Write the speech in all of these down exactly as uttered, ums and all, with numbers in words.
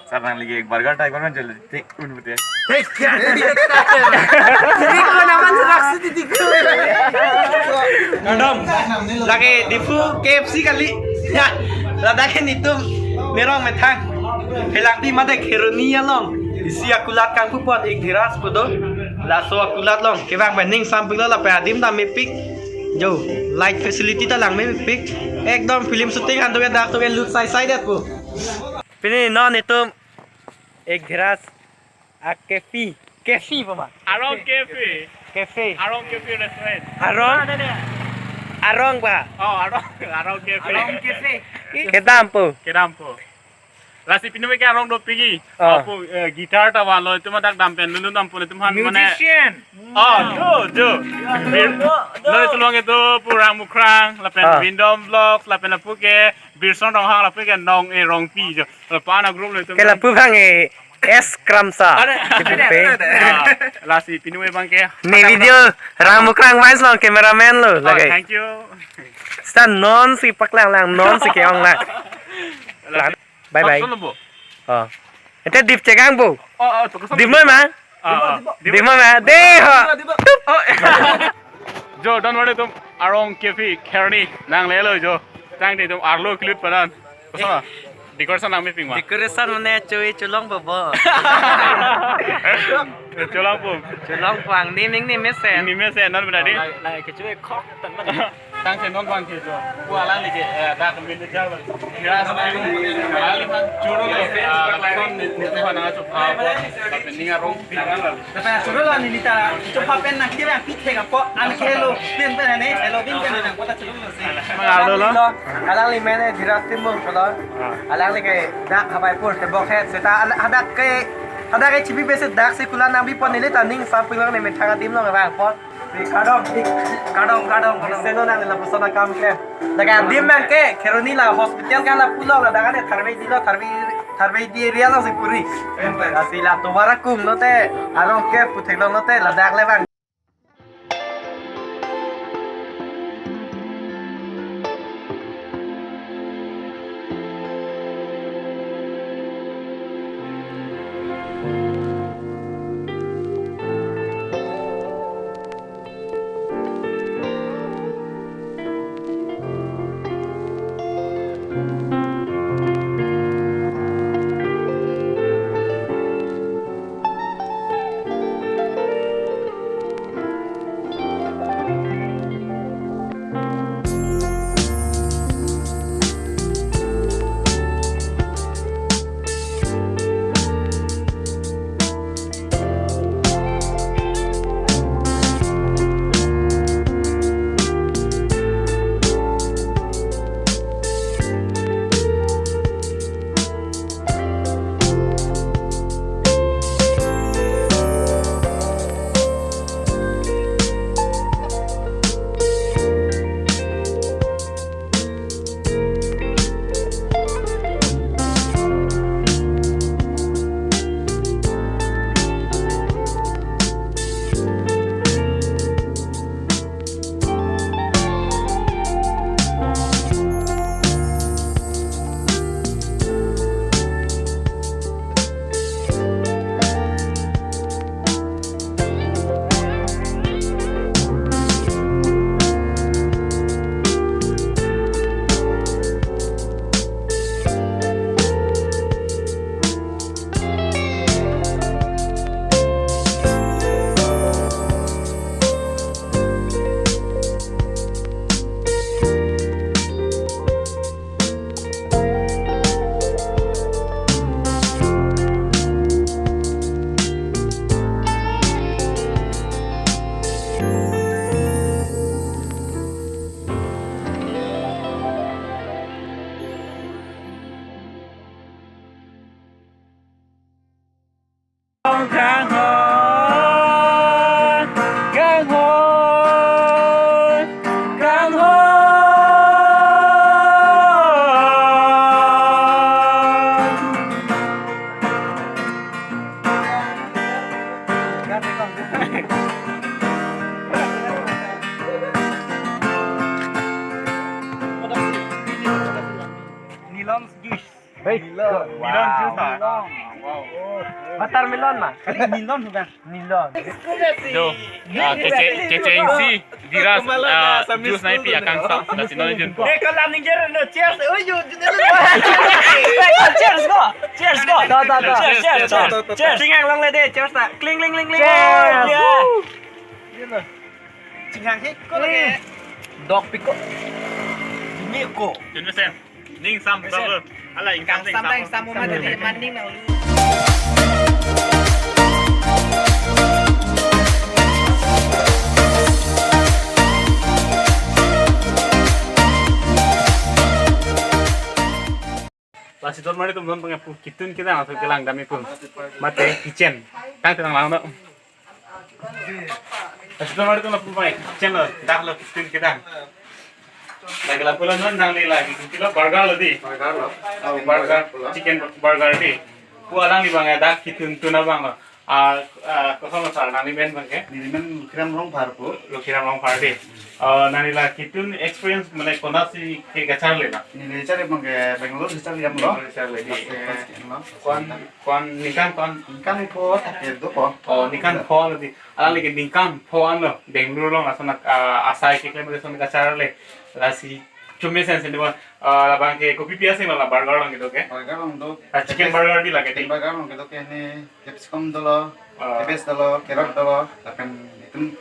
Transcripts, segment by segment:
Sir, nangli ke burger try korban chalo. Thik un pute. Thik. Thik ko naman serak sih, thik ko. Kadam. Lake Diphu K F C kali. Ya. Ladak ke netum nerong methang. Phelangpi mate Kheroni along isi akulat kangpu apot Ek Dhiraj pu do. Laso akulat along kevang pen ning sampik lo, lapen adim ta mepik. Jo, light facility ta lang mepik. Ekdom film shooting han to ke dak to ke lut sai sai det pu. Pini non netum Ek Dhiraj a cafe. Cafe pu ma? Arong Cafe. Cafe. Arong Cafe Restaurant. Arong? Arong ba? Oh, Arong, Arong Cafe. Arong Cafe. Kedam pu. Kedam pu. Lasi pini ke arong dopik ke. Oh. Apo, eh, guitar ta vanlo, itum dak dam pen lulu dam pu, itum han mane. Musician. Oh, do, do. Bir, do, do. Lo itu long itu Purang Mukrang, lapen Ah. Windom Vlogs, lapen lapu ke Birson Ronghang, lapu ke Nong E Rongpi jo. Lapu ana group lo itu. Ke lapu bang e S Kramsa. Ada, Cipupe. Ada, ada. Ah, lasi pini abang ke. Ne video Rang Mukrang Vines along cameraman lo Oh, lake. Thank you. Sita non si paklang lang, non si ke-ong lang. Lasi Bye bye. Tokson lo bo. Oh. Ente dip chegang bo. Oh, oh, tokson Dip lo. Mo ma? Ah, ah. Dip mo ma? De ho. Oh. Jo, don wale itum Arong Cafe Kheroni nanglelo jo. Tang de itum arlo clip panan. Kosa? Decoration nang mepik ma? Decoration mane chui chulong bo bo. Chulong pu. Chulong pu, angni ming ni mesen. Ni mesen non berarti. Lai, lai, kechui khok tan mana. Tang si non bang ke jo. Ku alang ni ke, eh, dak manager. Ya, sama ini. Alang ni bang choro lo. Ah, lapuson ni, ni tuhan nang acup apa. Tapi ni arong. Tapi choro lo ni nita. Cup happen na kira pithe ka po. An ke lo. Bin pen ne. Hello, bin pen na kota choro lo si. Mang arlo lo. Alang ni mene Dhiraj Timung ko lo. Ah. Alang ni ke dak habai pur te bok het. Seta al-, hadak ke, hadak ke chibi besi dak si kulat nang bi pon neli ta ning sampik lo ni methang adim lo bang pon. Kadom, kadom, kadom, kadom. Seno nang lapuson akam ke. Lake adim bang ke, Kheroni la hospital kan lapulo, ladak kan Tharve di lo, Tharve, Tharve di area lo si puri. Lasi la tovar akum lote, Arong Cafe putheklong lote, ladak le bang. Nilom's juice. Hey. Melon juice ah. Watermelon ma? Melon bukan? Melon. Jo, ah, kece, kece isi, diras, ah, juice nangpi akangsa, lasi non jun po. Eh, kalau ningger no, cheers. Oh, yo, cheers ko. Cheers ko. Ta, ta, ta. Cheers, cheers, cheers. Cheers. Kling, kling, kling, kling, cheers ta. Kling, kling, kling, kling. Cheers. Yeah. Chinghang he ko lake. Dok piko. Ini ko. Jun mesen. Ning sam bubble. Ala ingkang sam. Ingkang sam, ingkang sam, ingkang sam. Maning nang. Lasi don mari tum don pangya pu kitun kita langsung kelang dami pu. Mate kitchen. Tang tenang lang do. Lasi don mari tum lapu mai kitchen lo, dak lo kitun kita. Lake lapu lo non nangli lake kilo burger lo di. Burger lo. Oh, burger, chicken burger di. Pu alangli bang ya dak kitun tun abang lo. Ah, ah, koson lo sar nangli men bang ke? Neli men Lukhiram Rongphar pu. Lukhiram Rongphar di. Oh, nangli la kitun experience mane konatsi ke kacharli la? Neli charli bang ke Bangalore si charli damlo. Bangalore si charli di. First, first lo. Kon, kon ningkan kon? Ningkan pho thak ke do pho. Oh, ningkan pho lo di. Alangli ke ningkan pho an lo. Bangalore along lason, ah, asai keklem lason kacharli. Lasi chumi sen sen di bon. Ah, labang ke kopi pi asai ma la burger along kedo ke? Burger along do. Ah, chicken burger di lake di. Chicken burger along kedo ke ne capsicum dolo, ah, cabbage dolo, carrot dolo, lapen itum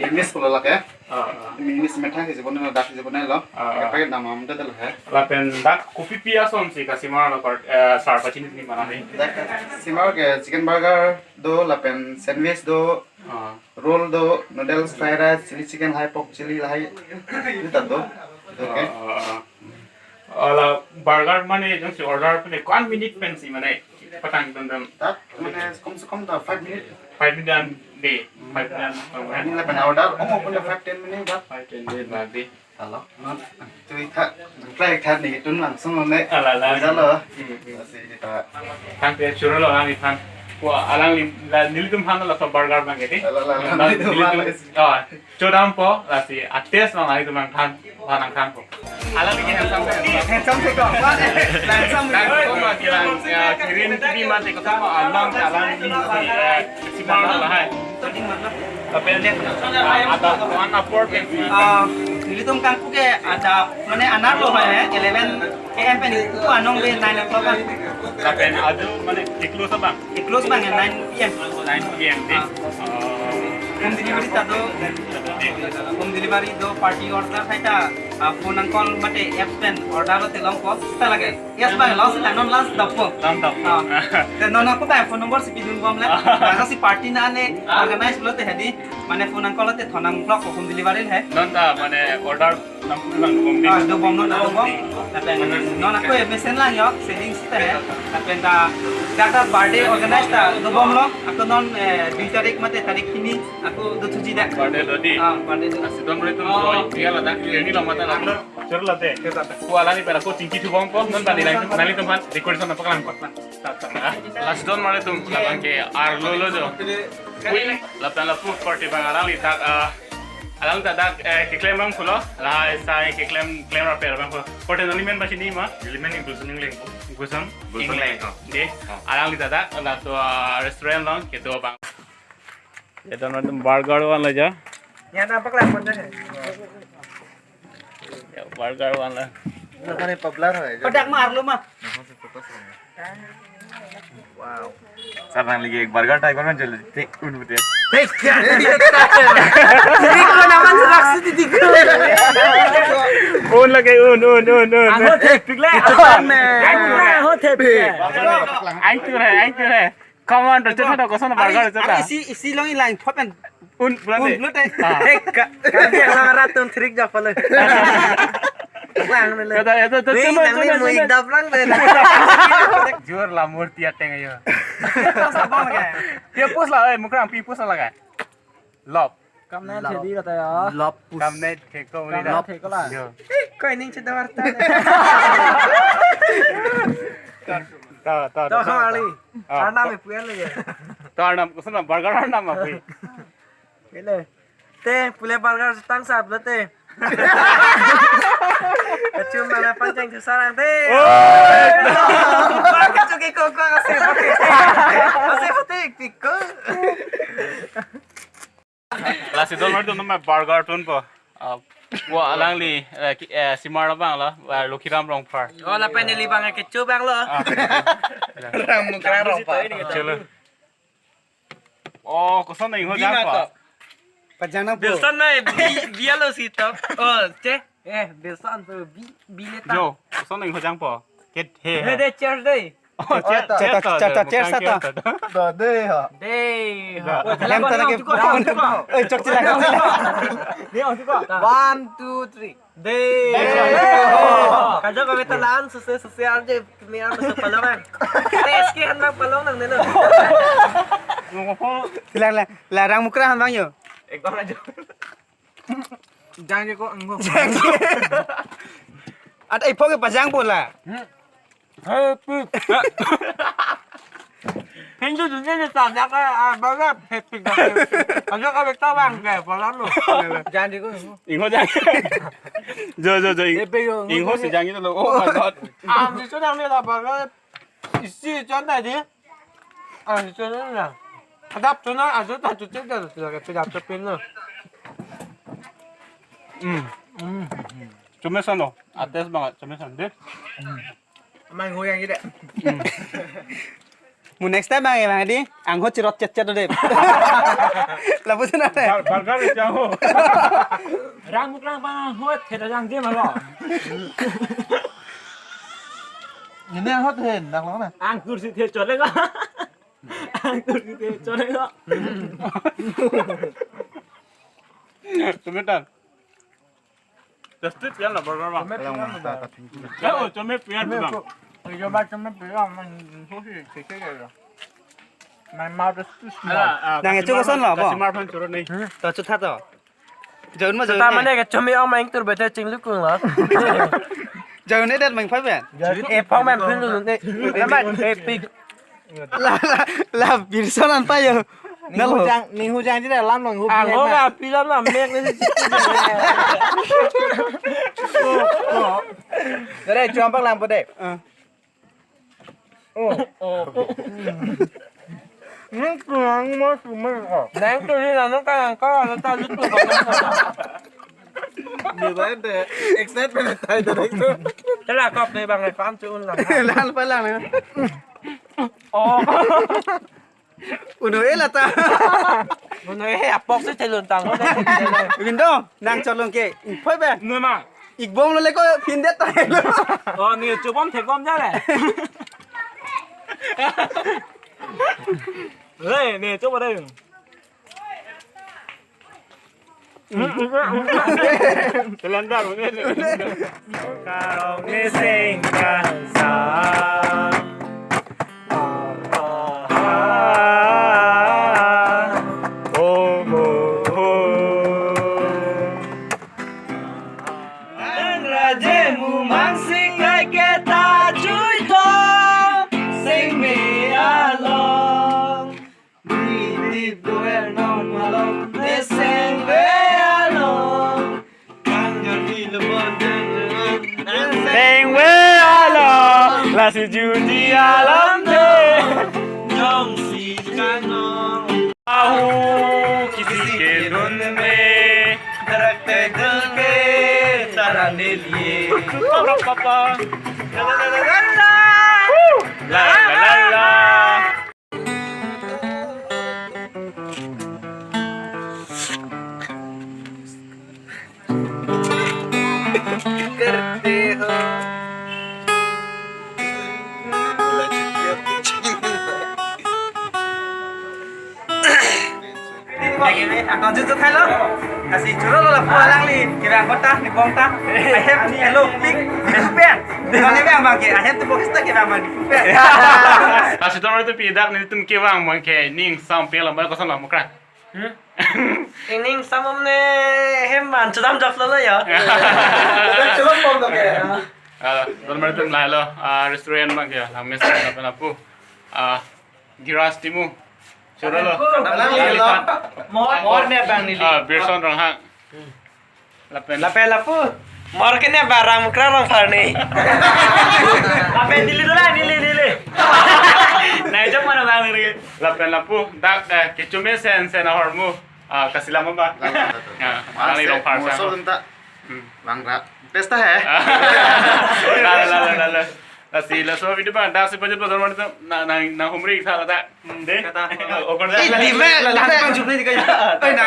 English pulo lake. Ah, ah. Itum English methang ke jibon lo, dak jibon lo. Ah, ah. Paket dam am dolo he. Lapen dak kopi pi asonsi kasimar lo kar, eh, sar pachini ni mana ni. Dak kasimar ke chicken burger do, lapen sandwich do, ah, roll do, noodles, fried rice, chili chicken, lahai pork chili, lahai. Ini ta do. Okay. Ah, ah, ah. Ala burger mane jongsi order pune ko-an minute pensi mane patang dam dam? Dak mane kom se kom ta five minute. Five minute an de, five minute an. Ini lapen order, om pune five ten minute dak. Five ten minute lagi. Halo. Non, tu itha, try itha ni tun langsung ne. Ala, ala. Bisa lo. Hmm, hmm. Masih kita. Thank you, churo lo, alangli than. Wah, alangli, la, nelitum han laso burger bang ke di. Ala, ala, ala. Nelitum, nelitum han. Oh, chodam po, lasi, a taste bang nelitum nangthan, nangthan po. Alangli ke handsome. Handsome se ko. Handsome. Tang ko ma kilang, ya, kirin kibi ma te ko ma alam alang ni, eh, simar lahai. Tapi ada one apor pensi. Ah, nelitum kangpu ke ada mane anar lo hai, eleven A M pen ko anong be nine o'clock kan. Lapen adu mane di close abang? Di close bang ya nine P M. Nine P M di. Ah. Oh. Home delivery ta do. Home delivery do, party order hai ta, ah, phone nang call mate apps pen order lo te long ko ta lake. Yes bang, last ta non last dap po. Dam dap. Ah. Te non ako ta phone number si pidun bom le. Ah. Bang si party na ne organize lo te hedi. Mane phone nang call te thon nang clock home delivery he. Non ta mane order nang pulang bom di. Ah, do bom non, do bom. Lapen non ako mesen lang yo, selling sita he. Lapen ta, ta birthday organize ta do bom lo. Ako non, eh, dui tarik mate tarik hini ako do thuji dak. Birthday lo di. Ah, birthday lo. Lasi don mari tum. Oh. Dia la dak ini lo mata la. Sure la te. Ko alangli pen ako chingki thu bom ko, non ta neli, nelitum aphan decoration apa kalang pa. Lasi don mari tum, labang ke arlo lo jo. Ui, lapen lapu party bang alangli dak, ah, alangli ta dak, eh, keklem bang pulo. Lahai sai keklem, klem raper bang pulo. Party nangli men pachini ma? Neli men Gulson Engleng. Gulson? Gulson Engleng. Engleng, oh. Di, oh. Alangli ta dak, laso, ah, restaurant along kedo bang. Ya, don mari tum burger van lo ja. Ya, nampak lah, pun deh. Ya, burger van lo. Lo kan popular hai. Padak mar lo ma. Wow. Sar nangli ke burger try korban chalo. Thik un bute. Thik ya. Thik ko naman serak sih di ko. Un lake un, un, un, un. Aho thik pik le. Aho thik pik le. Aho thik pik le. Aing tu hai, aing tu hai. Come on, rojak ada koson burger rojak ada. Isi, isi long ilang phopen. Un, pulang un deh. Pulang deh. Ah. Hei, ka, ka, ka, lang ratun trik jak pala. Lang nele. Kata, kata, kata, wih, coba, nang coba, ni coba. Muik dap lang deh. Jur la murti ateng ayo. Post abang lagi. Dia post lah, eh, mukrang pi post lah kan. Lop. Kamne lop. Thedi kata ya. Lop post. Kamne theko muni lop da. Theko la. Yo. Koi ning chedawar ta. Ta, ta, ta, ta, ta, ta. Kali. Ah, arnam ko-, e puel lagi. Ta arnam, koson burger arnam apui. Pele. Te, pule burger tang sap lo te. Kachum mana panjang ke sarang deh. Kachum ke kok kok kasih putih. Kasih putih piko. Lasi don mar don ma burger tun po. Ah, wa alangli, eh, ki- eh, simar abang la, wa Lokhiram Rongphar. Oh, lapen neli bang kecho bang lo. Ah. Ram Mukra Rongphar. Chalo. Oh, koson na ingho jang pa. Pajang nang po. Bilson na bi bialo si top. Oh, che. Eh, Bilson tu bi bi le ta. Jo, koson na ingho jang po. Ket he. He de church deh. Oh, church, church, church, church, church, church, church. Do deh ha. Deh. Hem ta lagi. Eh, chok chila, chok chila. Deh, oh, chok. One, two, three. Deh. Deh. Kaja kami talan suse suse arje kami arje palong ang. Tes ke han bang palong nang nelo. Silang la, la Ram Mukra han bang yo. Ekdom aja. Jang je ko anggo. At ai phoke pajang bola. Happy. Hindu dunia ni tanda ka, ah, bala happy ka. Ajo ka bekta bang ke, bala lo. Jang je ko. Ingho jang. Jo, jo, jo. Ing- Happy yo, ingho ingho si jang itu lo. Oh my God. Ah, di sana ni la bala. Isi chon na di. Ah, di chon na. Adap chon na, ajo ta chon chon na, chon na, chon na, chon na. Hmm. Hmm. Chome san lo. Ates bang chome san deh. Amang goyang gitu. Hmm. Mu next time bang ya bang di. Angho chirot chet chet deh. Labu sana deh. Bar- Burger ya ho. Ram Mukra bang ho theda jang je malo. Ini hot hen, nak lo na. Angkur si the chole ko. Angkur si the chole ko. Sebentar. Just tip ya lah burger bang. Chome pian bang. Eh, oh, chome pian bang. Yo ba chome pian man so si si si ya. My mouth is too small. Nang e chu koson lo, bo? Kasimar phan churut ni. To chu tha to. Jaun ma jaun. Ta mane ke chome ong main tur bete chinglu kung lo. Jaun ne dat main phai ben. E phong man phun lu ne. Nama e pik. La la la Birson an pa yo. Nalo. Ning hujang, ning hujang jida lam long hu. Ang ho ga pilam lam mek ne. Dere chuang pak lam po de. Ah. Oh. Oh. Ning kurang mas umar ko. Nang tu ni nang ka nang ka nang ta lutu. Ni ba de excitement tai de tu. Tela kop de bang fan chu un lang. Lan pa lang. Oh. Uno e lata. Uno e apok si chelun tang. Windo, nang cholong ke. Phoi be. Numa. Ikbom lo le ko phindet ta lo. Oh, ni chubom thekbom ja le. Hey, ni chubo dai. Telandar, karong ni singkang sa. Oh, oh, oh. Raje mu mangsi kai ke ta chui to sing me along. Di di doer non malong, ne seng ve along. Kang jor di lebon den. Seng ve along, lasi judi alam de. Jongsi kanong. Ahu kisi ke dun me. Darak te dun ke tarane liye. Papa, papa. La la la la la. La la la la la. करते हो। Lagi ni, akon jutu khai lo. Kasi churo lo lapu alangli. Kira angkot ta, ni bong ta. Ahem ni elo pik. Di kupen. Di kupen bang ke. Ahem tu bokis ta kira bang di kupen. Lasi tomar tu pidak ni tum kevang bang ke ning sam pelo bang koson lo mukra. Hmm? Ning sam ne hem man chudam jap lo lo ya. Chulok pom to ke. Ah, don mar tum lahelo, ah, restaurant bang ke, ah, mesa na pena pu. Ah, Giras Timu. Churo lo. Mor, mor ne bang ni. Ah, Birson Ronghang. Lapen. Lapen lapu. Mor kene barang mukra rong pharni. Lapen neli dola, neli, neli. Nai jok mana bang neli. Lapen lapu dak, eh, kechume sen sen ahormu. Ah, kasilam apa? Lalu, lalu. Ah, Mas, kali eh, rong phar moso sang. Tenta. Hmm. Bang ra. Pesta he. Lalu, lalu, lalu. Lasi, laso video bang, dak si budget budget mana tu, na, na, na humri sa ta. Hmm, deh. Kata. Okur dah. Ih, di me, di me. Langsung jumpa di kaya. Oi, na.